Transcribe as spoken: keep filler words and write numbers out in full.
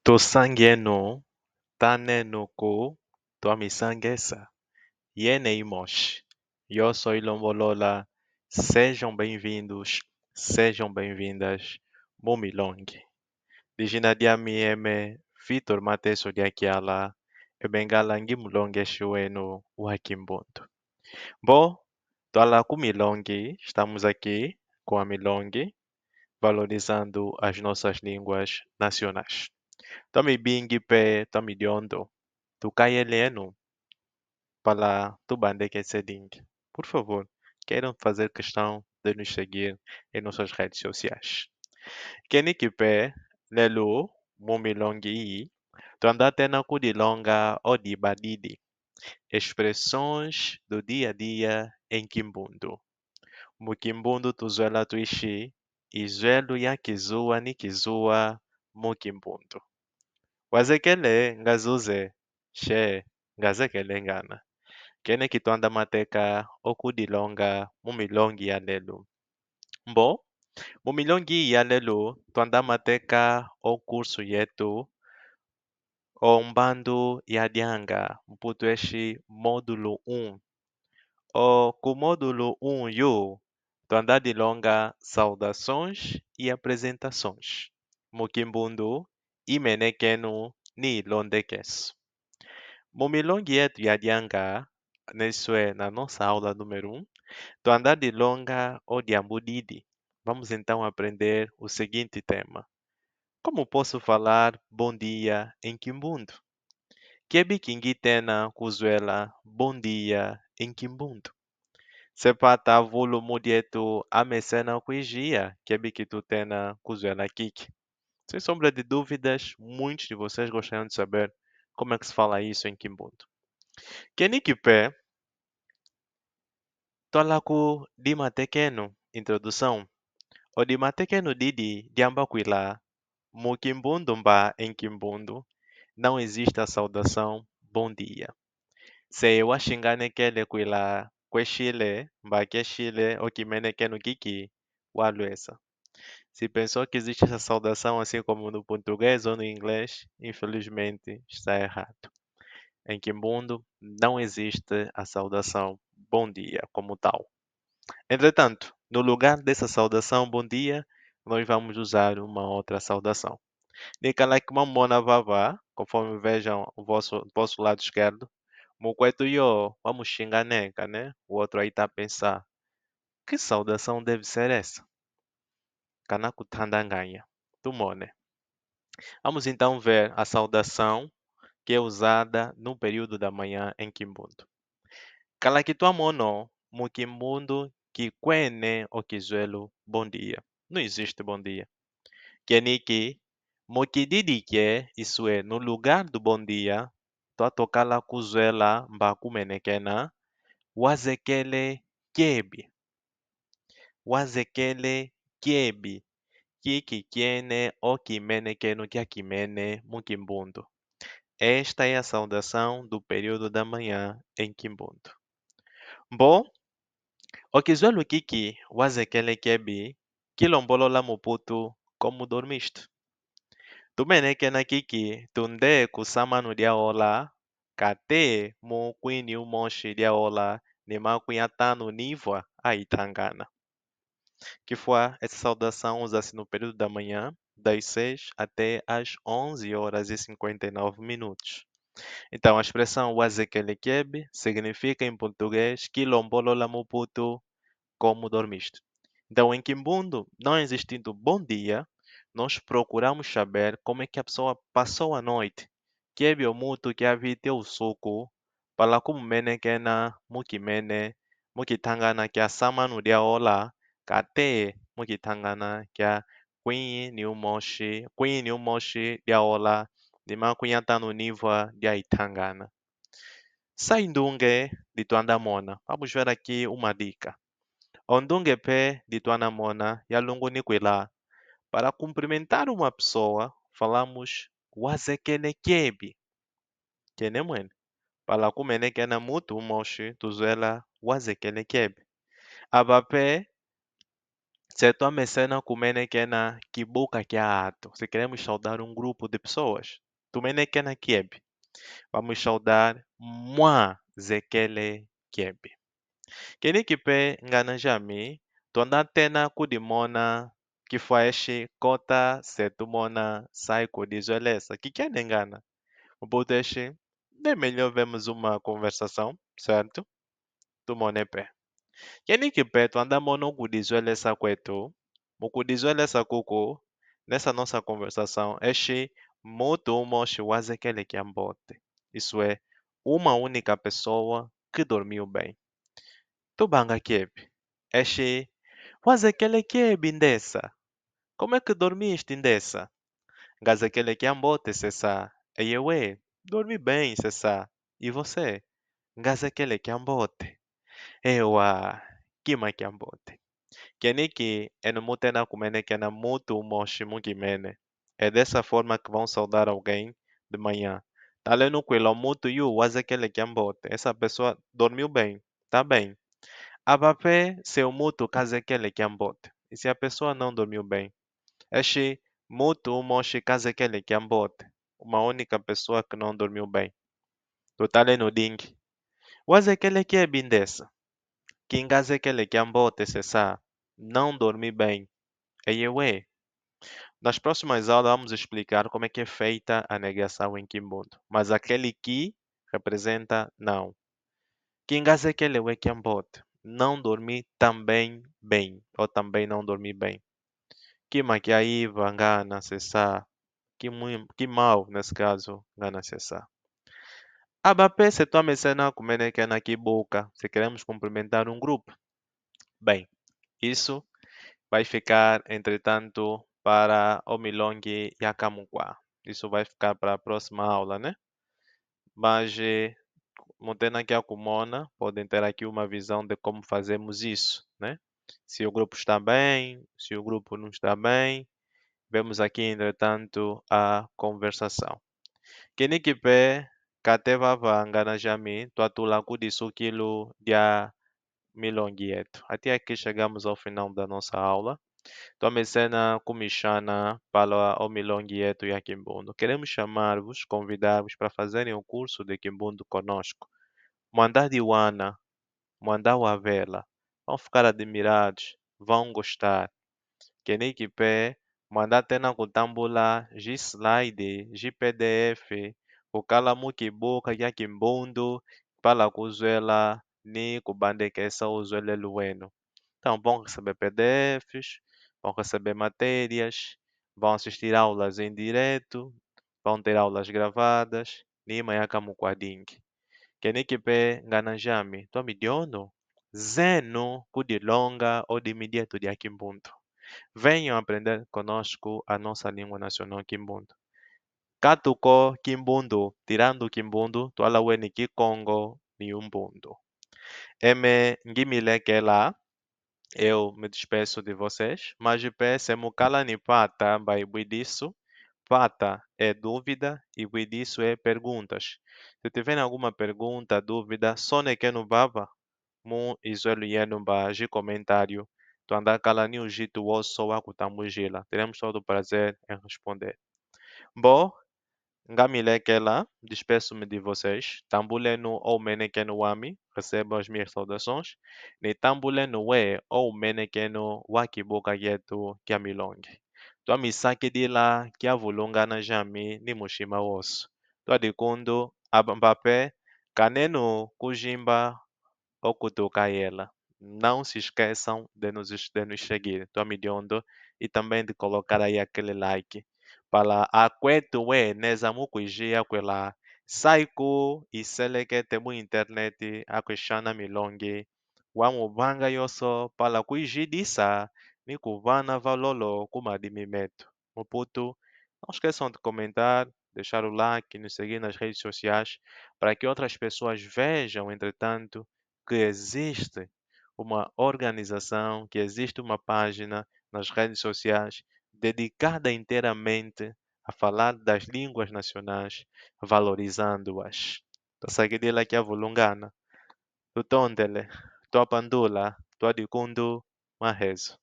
Tusangienu, tanenu ku twamisangesa. Yene imoshi, yo só ilombolola, sejam bem-vindos, sejam bem-vindas, mu milongi. Dijina diami eme Vitor Mateso Diakiala, eme ngala ngi mulongeshi wenu wa Kimbundu. Mbo, twala ku milongi, estamos aqui com a milongi, valorizando as nossas línguas nacionais. Twamibingi pe, twamidiondo, tukayelenu, para tubandeke tsedingi. Por favor, queiram fazer questão de nos seguir em nossas redes sociais. Keniki pe, lelu, mu milongi iyi, twanda tena kudilonga o diba didi. Expressões do dia a dia em Kimbundu. Mu Kimbundu tuzwela twishi, izwelu ya kizuwa ni kizuwa mu Kimbundu. Wazekele ngazuze, she, ngazekele ngana. Keniki twanda mateka okudilonga mu milongi ya lelu. Mbo, mu milongi ya lelu, twanda mateka o kursu yetu, o mbandu yadianga, Mputu eshi módulo um. O ku módulo um yu, twanda dilonga saudações e apresentações. Mu Kimbundu, imenekenu ni ilondekeso. Mu milongi yetu yadianga, neswe na nossa aula número um, twanda dilonga o diambu didi. Vamos então aprender o seguinte tema. Como posso falar bom dia em Kimbundu? Kiebi kingi tena kuzwela bom dia em Kimbundu? Se pata vulumu dietu amesena kwijiya, kiebi kitu tena kuzwela kiki? Sem sombra de dúvidas, muitos de vocês gostariam de saber como é que se fala isso em Kimbundu. Keniki pe, twala ku dimatekenu, introdução. O dimatekenu didi diamba kwila, mu Kimbundu mba em Kimbundu, não existe a saudação bom dia. Se washinganekele kwila kweshile, mba keshile, o kimenekenu kiki, walwesa. Se pensou que existe essa saudação assim como no português ou no inglês, infelizmente está errado. Em Kimbundu não existe a saudação bom dia como tal. Entretanto, no lugar dessa saudação bom dia, nós vamos usar uma outra saudação. Ni kala ki mwamona vava, conforme vejam o vosso, vosso lado esquerdo, mukwetu yo wamushinganeka, né? O outro aí tá a pensar, que saudação deve ser essa? Kana kutandanganya. Tumone. Vamos então ver a saudação que é usada no período da manhã em Kimbundu. Kala ki twamono, mu Kimbundu kikwene o kizwelu bom dia. Não existe bom dia. Keniki, mu kididi kie iswe no lugar do bom dia, twatokala kuzwela mba kumenekena, wazekele kiebi. Wazekele kiebi. Kiki kiene o kimenekenu kia kimene mu Kimbundu. Esta é a saudação do período da manhã em Kimbundu. Mbo, o kizwelu kiki wazekele kiebi, kilombolola mu Putu, como dormiste? Tumenekena kiki tunde ku samanu dia ola, kate mu kwini umoshi dia ola, ni makwi atanu nivwa a itangana. Kifwa, essa saudação usa-se no período da manhã, das seis até às onze horas e cinquenta e nove minutos. Então, a expressão wazekele kiebi significa, em português, kilombolola mu Putu, como dormiste. Então, em Kimbundu, não existindo bom dia, nós procuramos saber como é que a pessoa passou a noite. Kiebi o mutu kiavite usuku, pala kumumenekena mu kimene, mu kitangana kia samanu dia ola, kate mu kitangana kia kwini umoshi, kwini umoshi dia ola, ni makwi atanu nivwa dia itangana. Sa indunge di twanda mona, vamos ver aqui uma dica. O ndunge pe di twanda mona, ya lungu ni kwila, para cumprimentar uma pessoa, falamos wazekele kiebi. Kene mwene, pala kumenekena mutu umoshi, tuzwela wazekele kiebi. Ava pe, se twamesena kumenekena kibuka kiato, se queremos saudar um grupo de pessoas, tumenekena kiebi? Vamos saudar mwazekele kiebi. Keniki pe ngana jami, twanda tena kudimona kifwa eshi kota se tumona sai kudizwelesa. Kikiane ngana? Muputu eshi, de melhor vemos uma conversação, certo? Tumone pe. Keniki pe twanda mona okudizwelesa kwetu, mukudizwelesa kuku, nesa nossa conversação, eshi mutu umoshi wazekele kiambote. Isto é, uma única pessoa que dormiu bem. Tubanga kiebi. Eshi, wazekele kiebi ndesa? Como é que dormiste ndesa? Ngazekele kiambote, se sa. Eye we, dormi bem, se sa. E você? Ngazekele kiambote. Ewa, kima kiambote. Keniki, eno mutena kumenekena mutu umoshi mukimene. É dessa forma que vão saudar alguém de manhã. Talenu kwila mutu yu wazekele kiambote. Essa pessoa dormiu bem. Tá bem. Aba pe se o mutu kazekele kiambote. E se a pessoa não dormiu bem? Eshi, mutu umoshi kazekele kiambote. Uma única pessoa que não dormiu bem. Tutalenu dingi. Wazekele kiebi ndesa? Kingazekele kiambote, se sa. Não dormi bem. Eye we. Nas próximas aulas vamos explicar como é que é feita a negação em kimbundu. Mas aquele que representa não. Kingazekele we kiambote. Não dormi também bem. Ou também não dormi bem. Kima kiaiva ngana, se sa. Kimwi-, kimau, nesse caso, ngana, se sa. Aba pe se twamesena kumenekena kibuka, se queremos cumprimentar um grupo. Bem, isso vai ficar, entretanto, para o milongi ya kamukwa. Isso vai ficar para a próxima aula, né? Mas, eh, mutena kia kumona, podem ter aqui uma visão de como fazemos isso, né? Se o grupo está bem, se o grupo não está bem, vemos aqui, entretanto, a conversação. Keniki pe, kate vava ngana jami, twatula ku disukilu dia milongi yetu. Até aqui chegamos ao final da nossa aula. Twamesena kumishana para o milongi yetu ya kimbundu. Queremos chamar-vos, convidar-vos para fazerem o curso de kimbundu conosco. Mwanda diwana, mwanda wavela. Vão ficar admirados, vão gostar. Keniki pe, mwanda tena kutambula ji slide, ji P D F, kukala mu kibuka kia kimbundu, para kuzwela ni kubandekesa uzwelelu wenu. Então, vão receber P D Fs, vão receber matérias, vão assistir aulas em direto, vão ter aulas gravadas, ni mayaka mukwadingi. Keniki pe ngana jami, twamidiondo, zenu kudilonga o dimi dietu dia kimbundu. Venham aprender conosco a nossa língua nacional kimbundu. Katuko kimbundu, tirando kimbundu, twala weni kikongo ni umbundu. Eme ngimilekela, eu me despeço de vocês, mas pe se mukala ni pata mba ibwidisu, pata é dúvida, ibwidisu é perguntas. Se tiverem alguma pergunta, dúvida, sonekenu vava mu izwelu yenu mba ji comentário, twanda kala ni ujitu woso wa kutambujila. Teremos todo o prazer em responder. Mbo, ngamilekela, despeço-me de vocês. Tambulenu o umenekenu wami, recebam as minhas saudações. Ni tambulenu we o umenekenu wa kibuka kietu kia milongi. Twamisakidila kiavulungana jami ni mushima woso. Twadikundu, aba mba pe, kanenu kujimba okutukayela. Não se esqueçam de nos, de nos seguir. Twamidiondo, e também de colocar aí aquele like. Para akwetu we neza mukwijia kwela, sai ku iselekete mu internet akwishana milongi. Wamuvanga yoso para kwijidisa ni kuvana valolo ku madimi metu. Muputu, não esqueçam de comentar, deixar o like, nos seguir nas redes sociais, para que outras pessoas vejam, entretanto, que existe uma organização, que existe uma página nas redes sociais dedicada inteiramente a falar das línguas nacionais, valorizando-as. Twasakidila kiavulungana. Tutondele, twapandula, twadikundu, mahezo.